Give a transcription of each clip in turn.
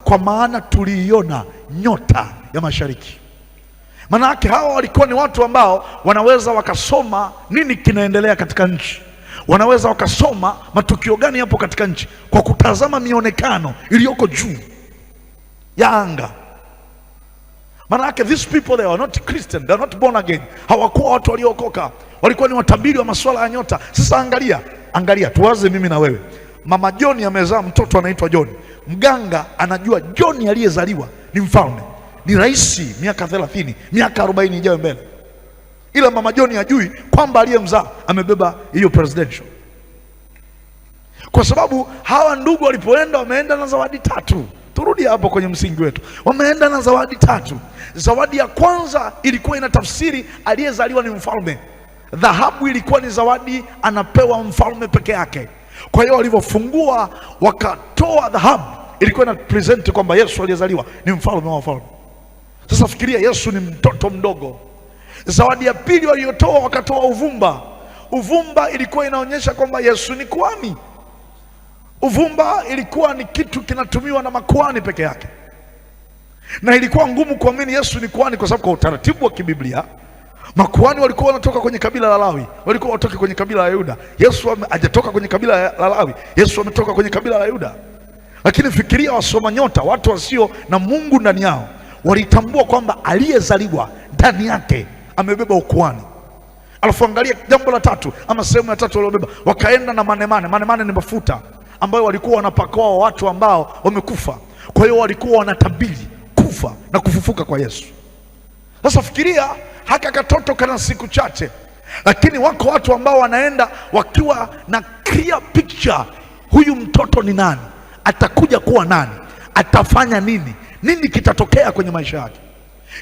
Kwa maana tuliiona nyota ya mashariki. Maana yake hawa walikuwa ni watu ambao wanaweza wakasoma nini kinaendelea katika nchi, wanaweza wakasoma matukio gani yapo katika nchi kwa kutazama mionekano iliyoko juu ya anga. Maana yake these people, they are not Christian, they are not born again. Hawakuwa watu waliookoka, walikuwa ni watabiri wa masuala ya nyota. Sasa angalia, angalia, tuwaze mimi na wewe. Mama John amezaa mtoto anaitwa John. Mganga anajua John aliyezaliwa ni mfalme, ni rais miaka 30, miaka 40 ijayo mbele, ila mama John hajui kwamba aliyemzaa amebeba hiyo presidential, kwa sababu hawa ndugu walipoenda wameenda na zawadi tatu. Turudi hapo kwenye msingi wetu, wameenda na zawadi tatu. Zawadi ya kwanza ilikuwa ina tafsiri aliyezaliwa ni mfalme. Dhahabu ilikuwa ni zawadi anapewa mfalme peke yake. Kwa hiyo walivyofungua wakatoa dhahabu, ilikuwa ina present kwamba Yesu aliyezaliwa ni mfalme wa wafalme. Sasa fikiria, Yesu ni mtoto mdogo. Zawadi ya pili waliotoa, wakatoa uvumba. Uvumba ilikuwa inaonyesha kwamba Yesu ni kuhani. Uvumba ilikuwa ni kitu kinatumiwa na makuhani peke yake, na ilikuwa ngumu kuamini Yesu ni kuhani, kwa sababu kwa utaratibu wa kibiblia makuhani walikuwa wanatoka kwenye kabila la Lawi, walikuwa watoke kwenye kabila la Yuda. Yesu hajatoka kwenye kabila la Lawi, Yesu ametoka kwenye kabila la Yuda. Lakini fikiria, wasoma nyota, watu wasio na Mungu ndani yao, walitambua kwamba aliyezaliwa ndani yake amebeba ukuhani. Alafu angalia jambo la tatu ama sehemu ya tatu waliobeba, wakaenda na manemane. Manemane ni mafuta ambayo walikuwa wanapakoa watu ambao wamekufa. Kwa hiyo walikuwa wanatabiri kufa na kufufuka kwa Yesu. Sasa fikiria, haka katoto kana siku chache, lakini wako watu ambao wanaenda wakiwa na clear picture, huyu mtoto ni nani, atakuja kuwa nani, atafanya nini, nini kitatokea kwenye maisha yake.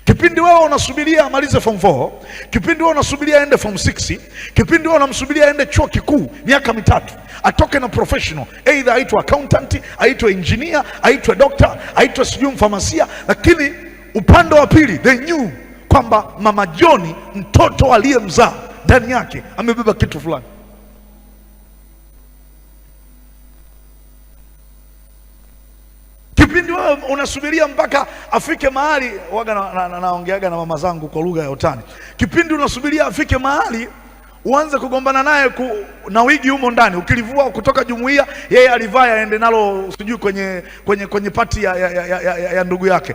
Kipindi wewe unasubiria amalize form 4, kipindi wewe unasubiria aende form 6, kipindi wewe unamsubiria aende chuo kikuu miaka 3, atoke na professional, either aitwe accountant, aitwe engineer, aitwe doctor, aitwe sijui mfamasia, lakini upande wa pili they knew kwamba mama John, mtoto aliyemzaa ndani yake amebeba kitu fulani. Kipindi wewe unasubiria mpaka afike mahali, waga naongeaga na mama zangu kwa lugha ya utani. Kipindi unasubiria afike mahali uanze kugombana naye na wigi humo ndani, ukilivua kutoka jumuiya, yeye alivaa aende nalo sijui kwenye pati ya ndugu yake.